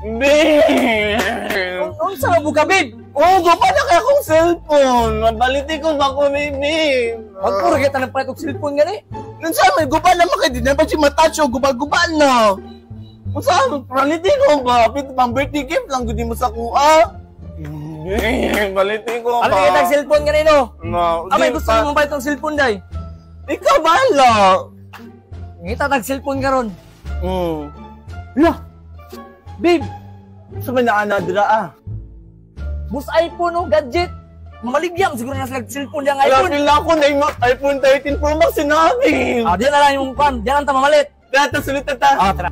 Babe! Unsa nga buka, babe? Oh, guba na kaya akong cellphone. Mabaliti ko ba ko, baby? Wag ko ra kita nagpalit og cellphone gani. Unsa may guba na makay di na pa siya matouch o guba-guba na. Unsa paliti ko ba? Pit pang birthday gift lang gud mo sa kuha. Babe, baliti ko ba? Ano kita cellphone gani no? No. Ah, may gusto mo palit og cellphone day. Ikaw bahala. Ngita tag cellphone karon. Lah. Babe, Sa may naana dira ah. Bus iPhone no, gadget. Mamaligyam siguro na sila cellphone yang Wala iPhone. pila ako na yung iPhone 13 Pro Max sinabi. Ah, di na lang yung kwan, di lang ta mamalit. Data sulit ta. Ah, tara.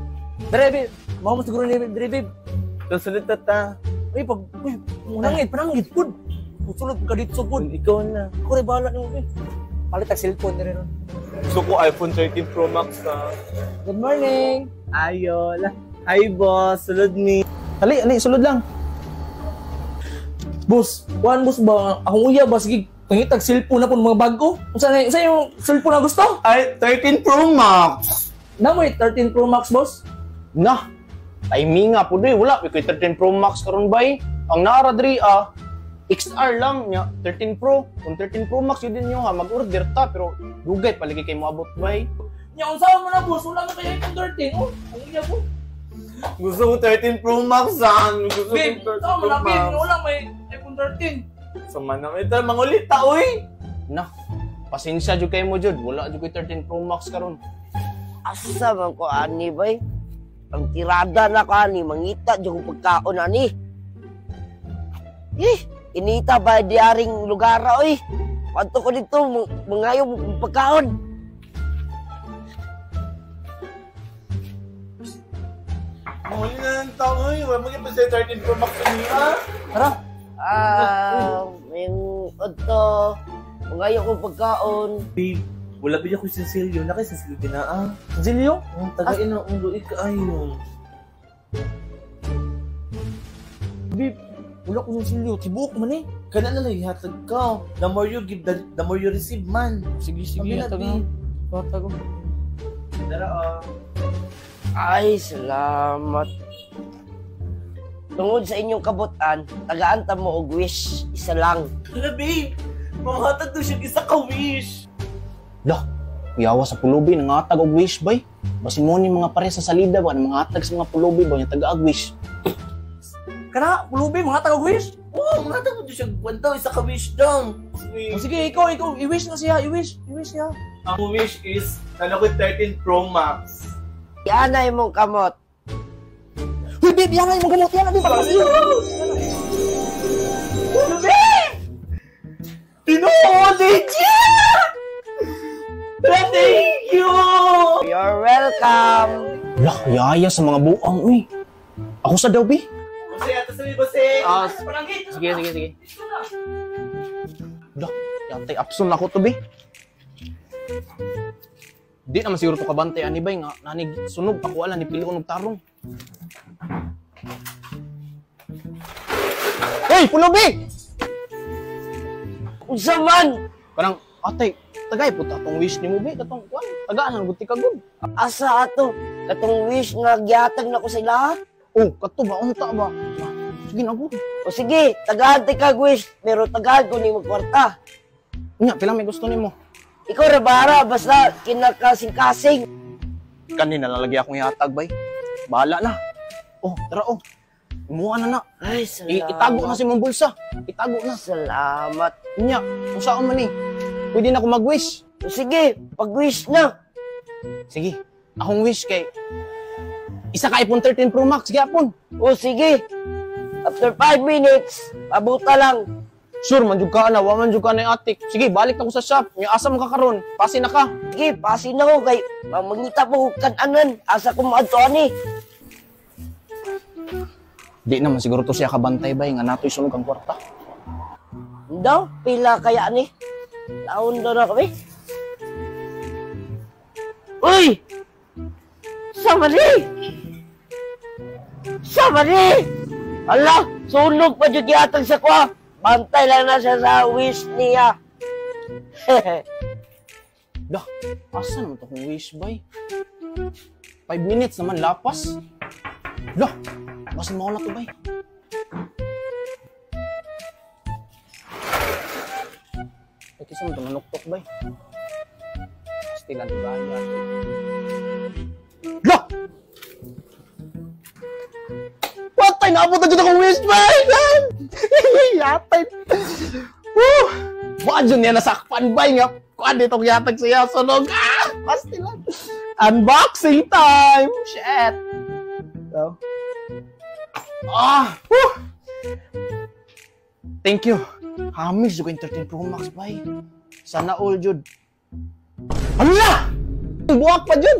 Dere, babe. Mao mo siguro ni dere, babe. Sulit ta. Uy, pag uy, panangit, panangit pud. Usulod ka dito pud. Ikaw na. Ako rin bahala nimo, eh. Palit tag cellphone dere ron. Gusto ko iPhone 13 Pro Max ah. Good morning. Ayola. Hi boss, sulod ni. Ali, ali, sulod lang. Boss, kuan boss ba akong uya ba sige pangitag cellphone na pud mga bago. Unsa na unsa yung cellphone na gusto? Ay, 13 Pro Max. Namoy 13 Pro Max, boss. Na, timing nga po doy. Wala, may 13 Pro Max karon bay. Ang naara diri ah, XR lang nya 13 Pro. Kung 13 Pro Max yun din nyo ha, mag-order ta pero dugay palagi kay moabot bay. Nya unsa man na boss, wala man kay iPhone 13. Oh, ang uya po. Gusto ko 13 Pro Max ah. Gusto ko Babe, 13 Pro unsa man na babe, Max. wala may iPhone 13. Sa manang ito, mangulit ta, uy. Na, pasensya jud kay mo jud. Wala jud koy 13 Pro Max karon. Asa man ko ani bay? Ang tirada na ko ani, mangita jud ko pagkaon ani. Eh, inita ba diaring lugar oy? Padto ko dito, mangayo pagkaon. Mangulit na ng tao, uy. Wala mo pa sa 13 Pro Max niya. Tara. Ah, yung adto, mangayo ko pagkaon. Babe, wala pa ko sinsilyo. Naka sinsilyo din na ah. Zilyo? Ang tagain na ang luig kaayo. Babe, wala ko ng silyo, tibuok man eh. Kana na lang ihatag ka. The more you give, the more you receive man. Sige, sige, Sabi na, hatag babe. na. Hatag ko. Tara ah. Ay, salamat. Tungod sa inyong kabutan, tagaan ta mo og wish, isa lang. Tara babe, manghatag daw siya isa ka wish. Lah, yawa sa pulubi nangatag og wish bay. Basin mo ni mga pare sa salida ba mga hatag sa mga pulubi ba nya taga wish. Kana, pulubi, mga taga wish. Oo, manghatag mo daw siya kwento, isa ka wish daw. Oh, sige, ikaw, ikaw, i-wish na siya, i-wish, i-wish siya. Ang wish is, nalo ko 13 Pro Max. Ianay mong kamot. Uy, babe, yan na yung gamot, yan na, babe, para sa'yo. Tinuod, legit! Thank you! You're welcome. Lah, yaya sa mga buang uy. Ako sa daw bi. Bose, ato sa bose. Ah, sige, sige, sige. Lah, yatay apson ako to bi. Di naman siguro to kabantay ani bay nga nanig sunog ako ala ni piloon og tarong. Hey, pulubi! Unsa man? Kanang atay, tagay po ta tong wish nimo bi katong kuan. Tagaan ang guti ka gud. Asa ato? Katong wish nga gihatag nako sa ila? Oh, kato ba unta ba? Sige na gud. O sige, tagaan ti kag wish, pero tagaan ko nimo kwarta. Nya, pila may gusto nimo? Ikaw ra bara basta kinakasing-kasing. Kanina lalagay akong ihatag bay. Bahala na. Oh, tara oh. Imuha na na. Ay, salamat. Itago na sa imong bulsa. Itago na. Salamat. Nya, kung saan man eh. Pwede na ako mag-wish. O sige, pag-wish na. Sige, akong wish kay isa ka iPhone 13 Pro Max gyapon. O sige. After 5 minutes, pabuta lang. Sure man jud ka na, wa man jud ka na atik. Sige, balik na ko sa shop. Nya asa man ka karon? Pasi na ka. Sige, pasin na ko kay mangita po ko kananan. Asa ko maadto ani. Di naman siguro to siya kabantay bay nga natoy sunog ang kwarta. Daw, pila kaya ni? Taon daw na kami. Uy! Sama ni! Sama ni! Ala, sunog pa jud yatag sa kwa. Bantay lang na siya sa wish niya. Dah, asa naman to kung wish bay? 5 minutes naman lapas. Lah, Basin mo na to, bay. Ay, kisa mo ito manuktok, bay. Still ang bayan. Lah! Patay! Naabot na dyan akong wish, bay! Yatay! Woo! Wa dyan niya nasakpan, bay nga. Kuan ditong yatag siya. Sunog! Ah! Pastilan! Unboxing time! Shit! So, ah! Woo! Thank you. Hamis yung 13 Pro Max, bay. Sana all, jud. Hala! Buwak pa, jud!